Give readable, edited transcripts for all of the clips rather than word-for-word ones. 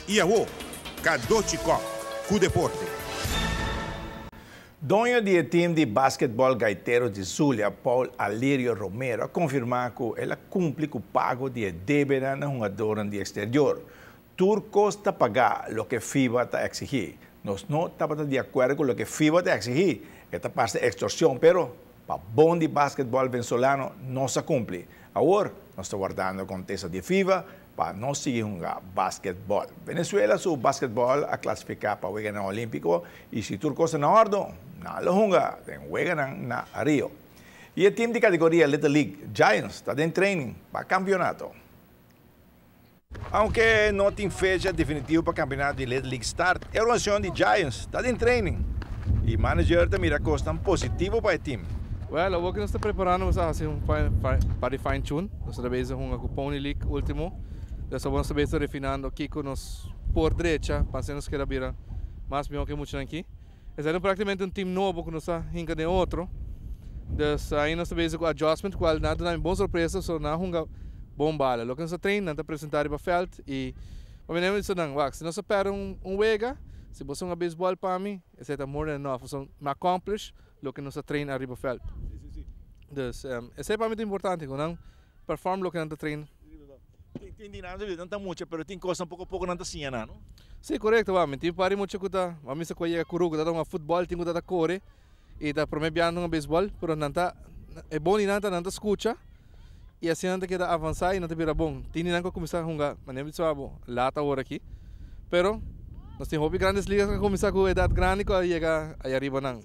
I awo, Cadochi Kock ku deporte. Doño di e team di basketball Gaiteros di Zulia, Paul Alirio Romero, a confirma cu el a cumpli cu pago di e debenan na hungadornan di exterior. Tur cos ta paga, loke FIBA ta exigi. Nos no tabata di acuerdo cu loke FIBA ta exigi, e ta parce extorsion, pero pa bon di basketball Venezolano nos a cumpli. Awor nos ta wardando contesta di FIBA pa nos sigui hunga basketball. Venezuela su basketball a clasifica pa Weganan Olimpico y si tur cos ta na ordo, nan lo hunga den Weganan na Rio. Y e team di categoria Little League, Giants, ta den training pa campeonato. Aunke no tin fecha definitivo pa campeonato di Little League start, e organisacion di Giants ta den training y manager ta mira cosnan positivo pa e team. Well, awor cu nos ta preparando nos a haci un par di fine tune. Nos ta bezig hunga cu Pony League ultimo. Dus awor nos ta bezig refinando kico nos por drecha pa asina nos keda bira mas miho cu e muchanan aki. Esaki ta practicamente un team nobo cu nos a hinca den otro. Dus ainda nos ta bezig cu adjustment cual nan a duna mi bon sorpresa so nan a hunga bon bala. Loke nos a train nan ta presenta riba veld y pa mi bisa nan wak si nos a perde un wega si bo hunga baseball pa mi esey ta more than enough pasobra mi accomplish loke nos a train ariba veld. Dus esey pa mi ta importante cu nan perform loke nan ta train. Tin di nan nan ta mucha pero tin cosnan poco poco nan ta siña nan no? Si corecto wak mi tin par di mucha cu ta wak mi sa cu a yega Kuru cu ta hunga futbol tin cu ta ta core y ta prome biaha nan hunga baseball pero nan ta e bon di nan ta nan ta scucha y asina nan ta keda avansa y nan ta bira bon. Tin di nan cu a cuminsa hunga manera mi bisa bo laat awor aki pero nos tin hopi grandes ligas cu a cuminsa cu edad grandi cu a yega aya riba nan.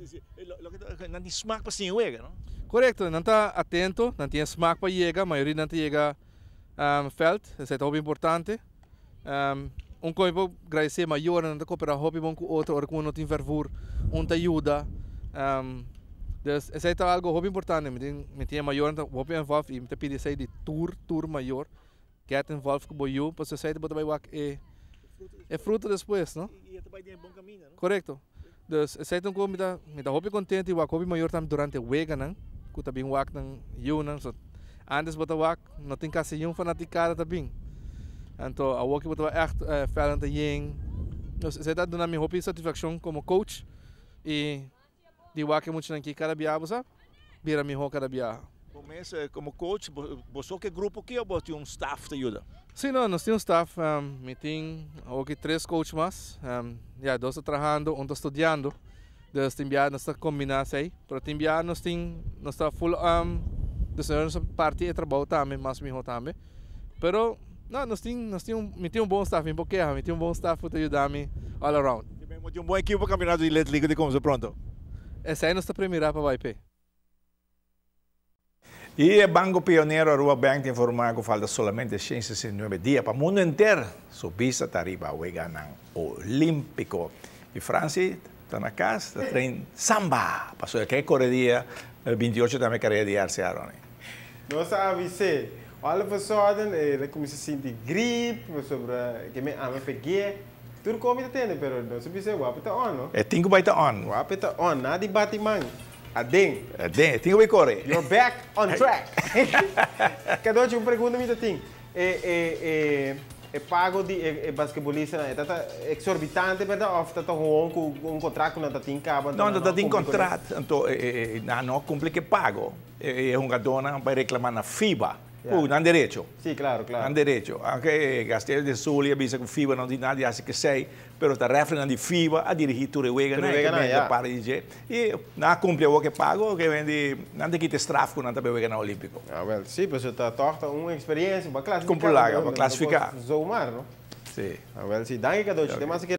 Nan tin smak pa siña wega no? Corecto, nan ta atento, nan tin e smak pa yega, mayoria di nan ta yega veld, esey ta hopi importante. Un cosa mi por gradece mayornan, nan ta coopera hopi bon cu otro ora cu uno tin vervoer, un ta yuda. Dus esey ta algo hopi importante, mi tin mi tin e mayornan ta hopi involved y mi ta pidi esey di tur tur mayor get involved cu bo yu pasobra esey ta bo ta bay wak e e fruto despues no. Y e ta bay den e bon caminda no. Corecto. Dus esey ta un cosa mi ta mi ta hopi contento y wak hopi mayor tambe durante weganan cu ta bin wak nan yunan so antes bo ta wak no tin casi yun fanaticada ta bin anto awoki bo ta wak echt velden ta yen dus esey ta duna mi hopi satisfaccion como coach y di wak e muchanan aki kada biaha bo sa bira miho kada biaha. Bo mes como coach bo so ke grupo aki of bo tin un staff ta yuda? Si no, nos tin un staff, mi tin awoki tres coach mas, ya dos ta trahando, un ta studiando, dus tin biaha nos ta combina esey, pero tin biaha nos tin nos ta full dus nos ta parti e trabou tambe mas miho tambe, pero no nos tin nos tin mi tin un bon staff mi por keha mi tin un bon staff ku ta yuda mi all around. Bo tin un bon ekipo pa campeonato di Little League ku ta cuminsa pronto. Esey nos ta premira pa bai p'e. Y e banco pionero Aruba Bank ta informa cu falta solamente 169 dia pa mundo henter su bista ta riba Weganan Olimpico. Y Franci ta na cas ta train samba pasobra ke core dia 28 tambe carera di RCA Ronnie. Nos a avis'é. All of a sudden el a cuminsa sinti grip pasobra ke mi ama peg'é. Tur con mi ta tende pero nos a bis'é wapi ta on no. E tin cu bay ta on. Wapi ta on. Nada di bati man. Aden. Aden. E tin cu bay core. You're back on track. Cadochi, un pregunta mi ta tin. E e e e pago di e e basketbolistanan e ta ta exorbitante berdad of ta ta gewoon cu un contract cu nan ta tin caba anto nan no a ta tin cumpli cu ne? contract anto e e nan no a cumpli cu e pago. E e hungadornan a bay reclama na FIBA. Cu nan derecho. Sí, claro, claro. Nan derecho. Aunke Gastel de Zulia a bisa cu FIBA no tin nada di haci cu esey, pero ta refrinan di FIBA a dirigi tur e weganan, Tur e weganan, e ya. para di dje. Y nan a cumpli awor cu e pago, ke wen di nan ta kita e straf cu nan ta bay weganan Olimpico. Ah, wel, sí, pasobra ta toch ta un experiencia pa clasifica. Con por laga, pa clasifica. Zomaar, no? Sí. Ah, wel, sí. Danki, Cadochi. Te mas a kere.